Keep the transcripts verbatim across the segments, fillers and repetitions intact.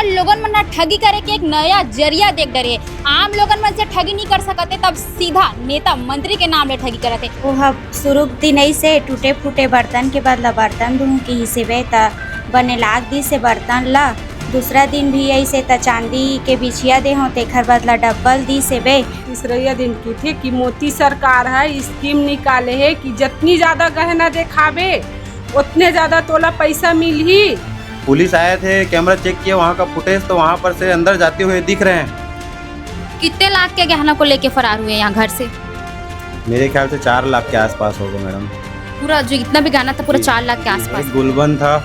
लोगन मन ह ठगी करे के एक नया जरिया देख डरे। आम लोगन मन से ठगी नहीं कर सकते, तब सीधा नेता मंत्री के नाम ले ठगी करत हे। वो ह शुरू दिन ऐसे टूटे फूटे बर्तन के बदला बर्तन दूं किहिस हेबे, त बने लाग दिस हे बर्तन ला। दूसरा दिन भी ऐसे त चांदी के बिछिया दे हों, तेखर बदला डब्बल दिस हेबे। तीसरैया दिन किथे कि मोदी सरकार ह स्कीम निकाले हे कि जतनी ज्यादा गहना देखाबे, उतने ज्यादा तोला पैसा मिलही। पुलिस आए थे, कैमरा चेक किया, वहाँ का फुटेज, तो वहाँ पर से अंदर जाते हुए दिख रहे हैं। कितने लाख के गहना को लेके फरार हुए यहाँ घर से? मेरे ख्याल से चार लाख के आसपास होगा, मैडम। पूरा जो इतना भी गहना था, पूरा जी। चार लाख के आसपास। एक गुलबंद था,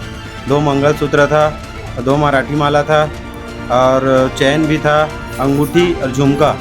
दो मंगलसूत्र था, दो मराठी माला था और चैन भी था, अंगूठी और झुमका।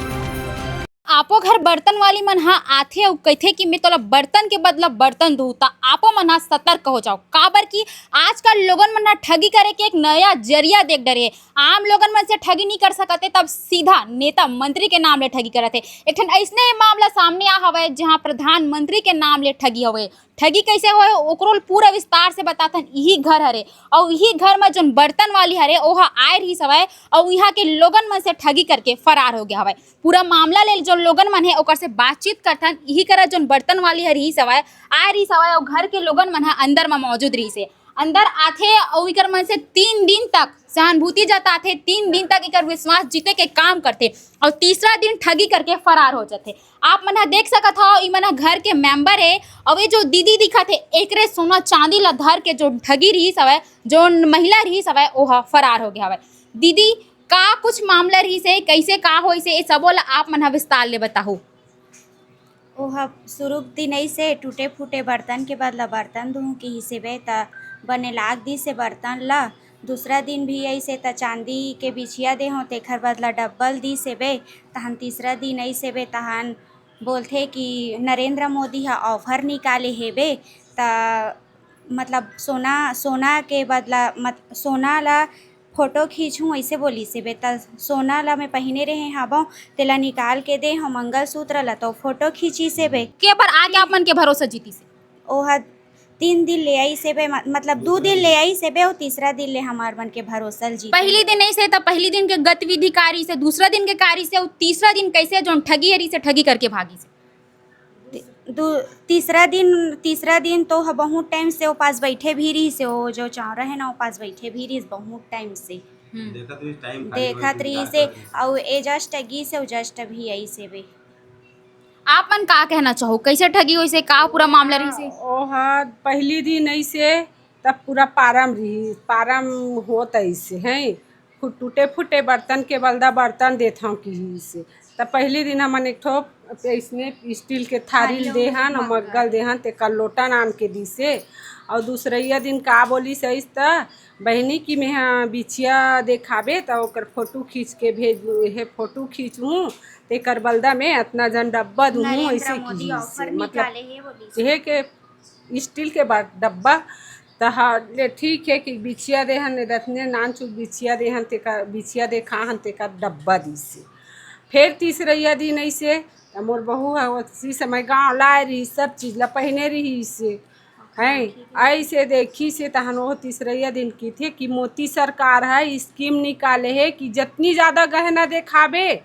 आपो घर बर्तन वाली मन ह आथे अउ कहिथे कि मैं तोला बर्तन के बदला बर्तन दूं, त आपो मन ह सतर्क हो जाओ, काबर कि आजकल लोगन मन ह ठगी करे के एक नया जरिया देख डरे। आम लोगन मन से ठगी नहीं कर सकते, तब सीधा नेता मंत्री के नाम ले ठगी करत हे। एक ठन अइसने मामला सामने आ हवय, जहां प्रधानमंत्री के नाम ले ठगी हवय। ठगी कइसे होय, ओकरो पूरा विस्तार से बताथन। इही घर हरे, अउ इही घर म जोन बर्तन वाली हरे, ओहा आए रहिस हवय, अउ इहां के लोगन मन से ठगी करके फरार हो गया हवय। पूरा मामला ले जो लोगन मन हे, ओकर से बातचीत करथन। इही करा जोन बर्तन वाली ह रहिस हवय, आए रहिस हवय, अउ घर के लोगन मन ह अंदर म मौजूद रहिस हे। अंदर आथे अउ इकर मन से तीन दिन तक सहानुभूति जताथे, तीन दिन तक इकर विश्वास जीते के काम करथे, अउ तीसरा दिन ठगी करके फरार हो जाथे। आप मन ह देख सकत हव, ई मन ह घर के मेंबर हे, अउ ये जो दीदी दिखत हे, एकरे सोना चांदी ला धर के जो ठगी रहिस हवय, जो महिला रहिस हवय, ओहा फरार हो गया हवय। दीदी, का कुछ मामला रहिस हे, कइसे का होइस हे, ये सबो ला आप मन ह विस्तार ले बताहू। ओह शुरू दिन ऐसे टूटे फूटे बर्तन के बदला बर्तन दूं किहिस हेबे, त बने लाग दिस हे बर्तन ला। दूसरा दिन भी ऐसे त चांदी के बिछिया दे हों, तेखर बदला डब्बल दिस हेबे। तहन तीसरा दिन ऐसे बे, तहन बोलथे कि नरेंद्र मोदी ह ऑफर निकाले हेबे, त मतलब सोना, सोना के बदला मत, सोना ला फोटो खींचहूँ, ऐसे बोलिस हेबे। त सोना ला मैं पहिने रहे हवं, तेला निकाल के दे हव, मंगलसूत्र ला, तो फोटो खींचिस हेबे। के बर आके आप मन के भरोसा जीतिस हे? ओह तीन दिन ले आइस हेबे, म-, मतलब दू दिन ले आइस हेबे, अउ तीसरा दिन ले हमर मन के भरोसा ल जीत। पहली दिन ऐसे त पहली दिन के गतिविधि का रहिस हे, दूसरा दिन के का रहिस हे, अउ तीसरा दिन कैसे जोन ठगी हरिस हे, ठगी करके भागिस हे? दू, तीसरा दिन, तीसरा दिन तो ह बहुत टाइम से ओ पास बैठे भी रहिस हे, ओ जो चावरा हे ना, ओ पास बैठे भी रहिस बहुत टाइम से। हम्म। देखत रहिस, टाइम खाली देखत होइस, रहिस हे, इंतजार करत रहिस। अउ ए just गिस हे, अउ just अभी आइस हेबे। आप मन का कहना चाहो, कैसे ठगी होइस हे, का पूरा मामला रहिस हे? ओह पहली दिन अइसे, तब पूरा पारम रहिस, पारम होत अइसे, हैं, फु-, टूटे फूटे बर्तन के बलदा बर्तन देत हव किहिस। त पहिली दिन हमन एक ठो अइसने स्टील के थारी ल देहन अउ मग्गल देहन, तेकर लोटा नान के दिसे। अउ दूसरइया दिन का बोलिस अइस त, "बहिनी कि मेहा बिछिया देखाबे त ओकर फोटो खींच के भेज, हे फोटो खींचहूँ, तेकर बलदा में अतना जन डब्बा दूहूँ," अइसे किहिस। मतलब, हे के स्टील के बा-, डब्बा। त हा, ले ठीक हे कि बिछिया देहन, रतने नानचुक बिछिया देहन, तेकर बिछिया देखाहन, तेकर डब्बा दिसे। फेर तीसरइया दिन अइसे, त मोर बहू ह ओसी समय गाँव लाए रहिस, सब चीज ला पहिने रहिस हे, हैं? अइसे देखिस हे, तहन ओ तीसरइया दिन किथे कि मोदी सरकार ह स्कीम निकाले हे कि जतनी ज्यादा गहना देखाबे,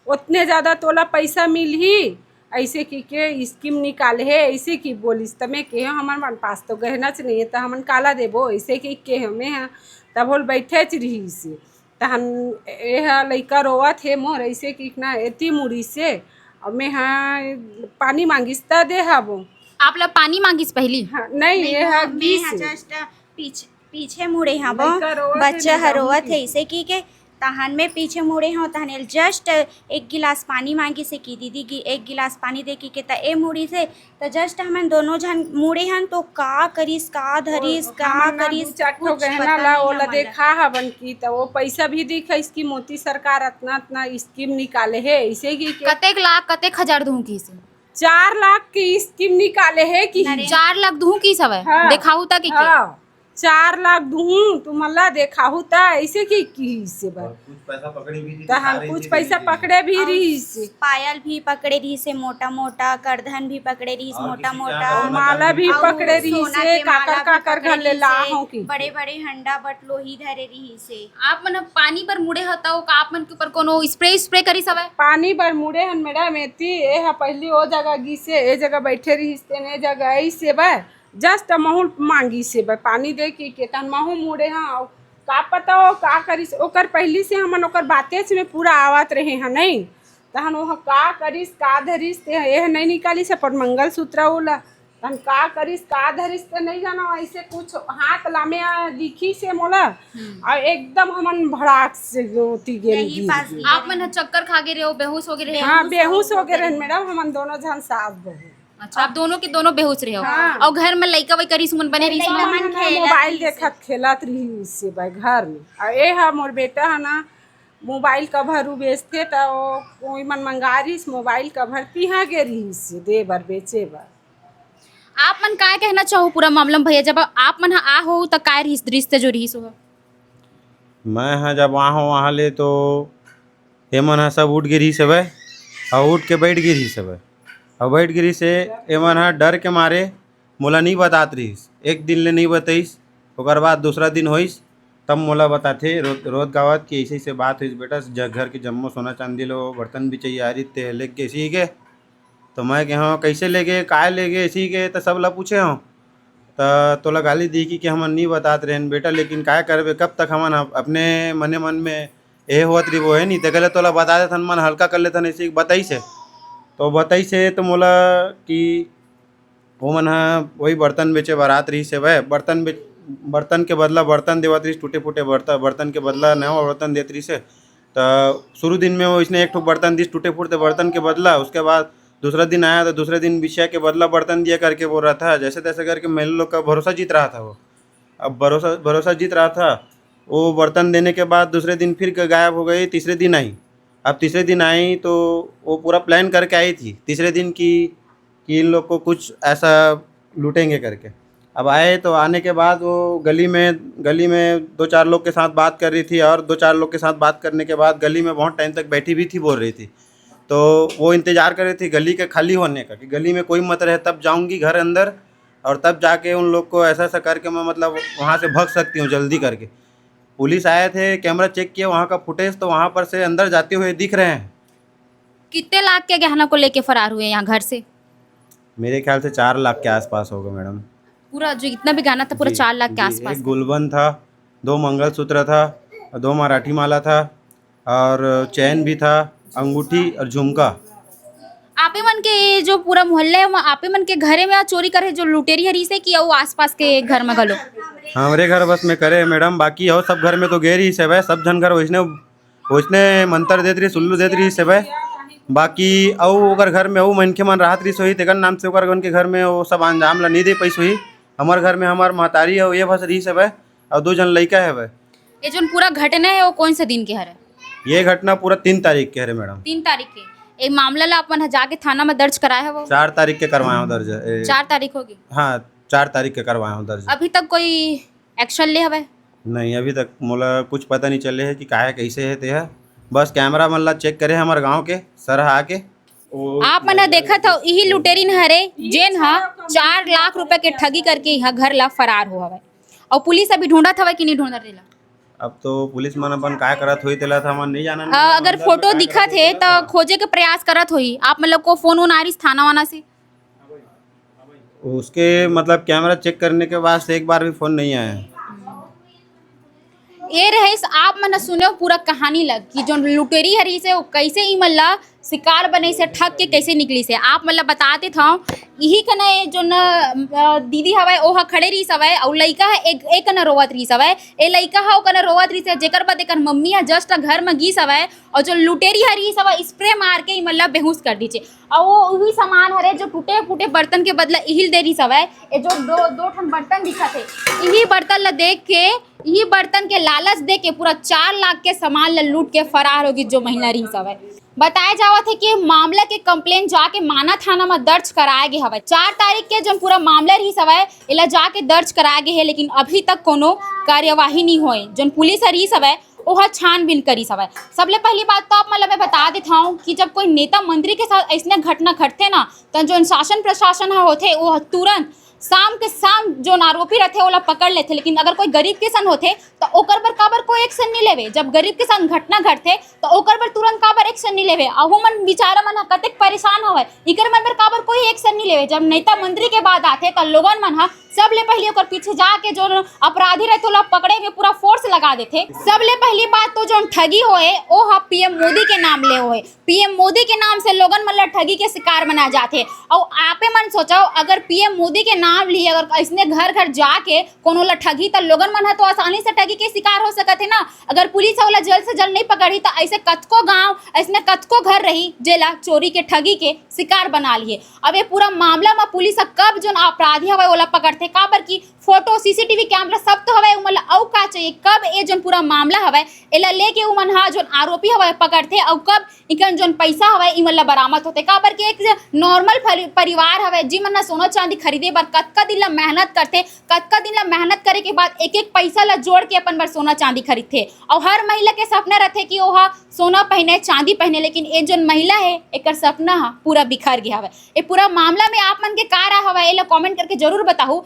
ओतने ज्यादा तोला पइसा मिलही। अइसे कहिके स्कीम निकाले हे, अइसे कि बोलिस, त मैं केहेंव, "हमर मन पास तो गहनाच नइ हे, त हमन काला देबो?" अइसे कहिके केहेंव मैं ह, तब होल बइठेच रिहिस। तहन एह लइका रोवत हे मोर, अइसे कहिके ना एती मुड़िस हे, अउ मैं ह पानी मांगिस त दे हबो। आप ला पानी मांगिस पहिली? हाँ, नइ, एह गिस हे। Just पीछे, पीछे मुड़े हवं, लइका रोवत हे, बच्चा ह रोवत हे, अइसे कहिके तहन मैं पीछे मुड़े हवं, तहन एल just एक गिलास पानी मांगिस हे कि दीदी गी-, एक गिलास पानी दे कहिके, त ए मुड़िस हे, त just हमन दोनों झन मुड़े हन, तो का करिस, का धरिस, का करिस, कुछ पता नइ हमन ला। ओला देखा हवन कि त ओ पइसा भी दिखाइस कि मोदी सरकार अतना, अतना स्कीम निकाले हे, अइसे कहिके। कतेक लाख, कतेक हजार दूहूं किहिस हे? चार लाख के स्कीम निकाले हे कि चार लाख दूहूं किहिस हवय। हाँ। देखाहू त कहिके। हाँ। चार लाख दूहूं, तुमन ला देखाहू त ऐसे की, की से बा। और कुछ पैसा पकड़े भी थी, तहन कुछ पैसा पकड़े भी रहिस। पायल भी पकड़े रहिस हे, मोटा मोटा करधन भी पकड़े रहिस, मोटा मोटा। माला भी पकड़े रहिस हे, काकर काकर घर ले लाहूं की। बड़े बड़े हंडा बटलोही धरे रहिस हे। आप मन ह पानी बर मुड़े हव, त का आप मन के ऊपर कोनो स्प्रे, स्प्रे करिस हवय? पानी बर मुड़े हन मैडम, एती ए ह पहिली ओ जगह गिस हे, ए जगह बैठे रहिस, तेन ए जगह आइस हे बा, जस्ट महूं मांगिस हे बा, पानी दे के, के तहन महूं मुड़े हन। अउ का पता ओ का करिस, ओकर पहिली से हमन ओकर बातेच में पूरा आवत रहे हन, नहीं? तहन ओह का करिस, का धरिस, ते एह नहीं निकालिस अपन मंगलसूत्र ओला। तहन का करिस, का धरिस, ते नहीं जानो, ऐसे कुछ हाथ लामे आ दिखिस हे मोला। हम्म। अउ एकदम हमन भड़ाक से ओती गेन गिर गे। आप मन ह चक्कर खा गे रहे हो, बेहोश हो गे रहे हो? हाँ, बेहोश हो गे रहे मैडम, हमन दोनों झन सास बहू। अच्छा, आप दोनों के दोनों बेहोश रहे हो। हाँ। अउ घर में लइका वइका रिहिस, उमन बने रिहिस? लइका मन खेलत मोबाइल रिहिस हे। देखत खेलत रिहिस हे भाई घर में। अउ ए ह मोर बेटा ह ना, मोबाइल कभर उ बेचथे, त ओ कोई मन मंगा रिहिस, मोबाइल कभर तिहा गे रिहिस हे दे बर, बेचे बर। आप मन काय कहना चाहो पूरा मामला में भैया? जब आप मन ह आ हो, त काय रिहिस, दृश्य जो रिहिस हो? मैं ह जब आ हो वहाँ ले, तो एमन ह सब उठ गे रिहिस हवय, अउ उठ के बैठ गे रिहिस हवय, अउ बैठ गे रिहिस हे। एमन ह डर के मारे मोला नइ बतात रिहिस, एक दिन ले नइ बतइस। ओकर बाद दूसरा दिन होइस, तब मोला बताथे रोत, रोत गावत कि अइसे, अइसे बात होइस बेटा, ज-, घर के जम्मो सोना चांदी लो, बर्तन भी चाहिए आ रिहिस, ते लेके अइसे ही के। तो मैं कहे हंव, "कइसे लेगे, काय लेगे?" अइसे ही के, त सब ला पूछे हंव। त तोला गाली दी कि, कि हमन नी बतात रहेन बेटा, लेकिन काय करबे, कब तक हमन अप-, अपने मने मन में ए होत रहिबो, हे नी? तेकर ले तोला बता देथन, मन हल्का कर लेथन, अइसे बताइस हे। तो बताइस हे तो मोला कि ओमन ह वही बर्तन बेचे बर आत रहिस हे, वह बर्तन बेच-, बर्तन के बदला बर्तन देवत रहिस, टूटे फूटे बर्तन, बर्तन के बदला नवा बर्तन देत रहिस हे। त शुरू दिन में वो इसने एक ठो बर्तन दिस, टूटे फूटे बर्तन के बदला। उसके बाद दूसरा दिन आया, तो दूसरे दिन बिछिया के बदला बर्तन दिया करके बोल रहा था। जैसे तैसे करके महिला लोग का भरोसा जीत रहा था वो। अब भरोसा, भरोसा जीत रहा था। वो बर्तन देने के बाद दूसरे दिन फिर ग-, गायब हो गई, तीसरे दिन आई। अब तीसरे दिन आई तो वो पूरा प्लान करके आई थी तीसरे दिन की, कि इन लोग को कुछ ऐसा लूटेंगे करके। अब आए तो आने के बाद वो गली में, गली में दो चार लोग के साथ बात कर रही थी, और दो चार लोग के साथ बात करने के बाद गली में बहुत टाइम तक बैठी भी थी, बोल रही थी। तो वो इंतज़ार कर रही थी गली के खाली होने का, कि गली में कोई मत रहे, तब जाऊंगी घर अंदर, और तब जाके उन लोग को ऐसा, ऐसा करके मैं, मतलब, वहाँ से भाग सकती हूँ जल्दी करके। पुलिस आए थे, कैमरा चेक किया वहाँ का फुटेज, तो वहाँ पर से अंदर जाते हुए दिख रहे हैं। कितने लाख के गहना को लेके फरार हुए यहाँ घर से? मेरे ख्याल से चार लाख के आसपास होगा मैडम। पूरा जो इतना भी गहना था, पूरा जी, चार लाख के जी, आसपास एक का। गुलबंद था, दो मंगलसूत्र था, दो मराठी माला था, और चैन भी था, अंगूठी और झुमका। आपे मन के ये जो पूरा मोहल्ला है, वहाँ आपे मन के घरे में चोरी करे जो लुटेरी हरी से कि अउ आसपास के घर में घलो? हमरे घर बस में करे मैडम, बाकी और सब घर में तो गे रहिस हवय, सब झन घर वैसने, वैसने मंतर देत रहिस, उल्लू देत रहिस हवय। बाकी अउ ओकर घर में अउ मनखे मन राहत रहिस होही, तेकर नाम से ओकर मन के घर में वो सब अंजाम ला नहीं दे पाइस होही। हमर घर में हमर महतारी अउ ये बस रहिस हवय, अउ दो झन लइका हवय। ये जोन पूरा घटना है, वो कौन से दिन के हरे? ये घटना पूरा तीन तारीख के हरे मैडम। तीन तारीख के। ये मामला ला अपन ह जाके थाना में दर्ज कराए हवो? चार तारीख के करवाए हवं दर्ज। ए, चार तारीख होगी? हाँ, चार तारीख के करवाए हवं दर्ज। अभी तक कोई एक्शन ले हवय? नहीं, अभी तक मोला कुछ पता नहीं चले है कि काहे कैसे है ते है। बस कैमरा मन ला चेक करे हमर गांव के सर ह आके। आप मन ह देखत हव, इही लुटेरिन हरे, जेन ह चार लाख रुपए के ठगी करके इहा घर ला फरार हो हवय। अउ पुलिस अभी ढूंढत हवय कि नहीं ढूंढत रेला? अब तो पुलिस मन अपन काय करत होही, तेला तो हमन नहीं जानन। अ, अगर फोटो दिखत हे, त खोजे के प्रयास करत होही। आप मन लोग को फोन वोन आ रहिस थाना वाना से? उसके, मतलब, कैमरा चेक करने के बाद से एक बार भी फोन नहीं आया है। ये रहिस, आप मन ह सुनेव पूरा कहानी ल कि जोन लुटेरी हरिस हे, वो कैसे इमन ला शिकार बनइस हे, ठग के कैसे निकलिस हे। आप मन ला बता देत हव, इही कना ये जोन, अ, दीदी हवय, ओह खड़े रहिस हवय, अउ लइका ह एक, एक कना रोवत रहिस हवय। ए लइका ह ओ कना रोवत रहिस हे, जेकर बाद एकर मम्मी ह just घर म गिस हवय, अउ जो लुटेरी ह रहिस हवय, स्प्रे मार के इमन ला बेहोश कर दीस हे। अउ वो उही सामान हरे जो टूटे फूटे बर्तन के बदला इही ल दे रहिस हवय। ये जो दो, दो ठन बर्तन दिखत हे, इही बर्तन ला देख के, इही बर्तन के लालच दे के पूरा चार लाख के सामान ला लूट के फरार हो गिस जो महिला रहिस हवय। बताए जावत हे कि मामला के complaint जाके माना थाना म दर्ज कराए गे हवय। चार तारीख के जोन पूरा मामला रहिस हवय, एला जाके दर्ज कराए गे हे, लेकिन अभी तक कोनो कार्यवाही नहीं होए। जोन पुलिस ह रहिस हवय, ओह छानबीन करिस हवय। सबले पहली बात तो आप मन ल मैं बता देत हौं कि जब कोई नेता मंत्री के साथ अइसने घटना घटथे ना, त जोन शासन प्रशासन ह होथे, ओह तुरंत शाम के शाम जोन आरोपी रथे, ओला पकड़ लेथे। लेकिन अगर कोई गरीब किसान होथे, त ओकर बर काबर कोई action नहीं लेवे? जब गरीब किसान घटना घटथे, त ओकर बर तुरंत काबर action नहीं लेवे? अहू मन बेचारा मन ह कतेक परेशान हवय, इकर मन बर काबर कोई action नहीं लेवे? जब नेता मंत्री के बात आथे, त लोगन मन ह सबले पहले ओकर पीछे जाके जोन अपराधी रथे, ओला पकड़े में पूरा force लगा देथे। सबले पहली बात तो जोन ठगी होए, ओ ह पीएम मोदी के नाम ले होए। पीएम मोदी के नाम से लोगन मन ल ठगी के शिकार बनाए जाथे। अउ आपे मन सोचव, अगर पीएम मोदी के नाम लिए, अगर अइसने घर घर जाके कोनो ल ठगी, त लोगन मन ह तो आसानी से ठगी के शिकार हो सकत हे ना। अगर पुलिस ह ओला जल्द से जल्द नहीं पकड़ही, त अइसे कतको गांव, अइसने कतको घर रही, जेला चोरी के, ठगी के शिकार बना लिए। अब ये पूरा मामला म पुलिस ह कब जोन अपराधी हवय, ओला पकड़थे, काबर कि photo, CCTV camera सब तो हवय, उमन ल अउ का चाहिए? कब ये जोन पूरा मामला हवय, एला लेके उमन ह जोन आरोपी हवय, पकड़थे, अउ कब इकन जोन पैसा हवय, इमन ल बरामद होथे? काबर कि एक normal परि-, परिवार हवय, जिमन ह सोना चांदी खरीदे बर कतका दिन ल मेहनत करथे, कतका दिन ल मेहनत करे के बाद एक एक पैसा ल जोड़ के अपन बर सोना चांदी खरीदथे। अउ हर महिला के सपना रथे कि ओहा सोना पहने, चांदी पहने, लेकिन ये जोन महिला हे, एकर सपना ह पूरा बिखर गे हवय। ये पूरा मामला में आप मन के का राय हवय, एला comment करके जरूर बताहू।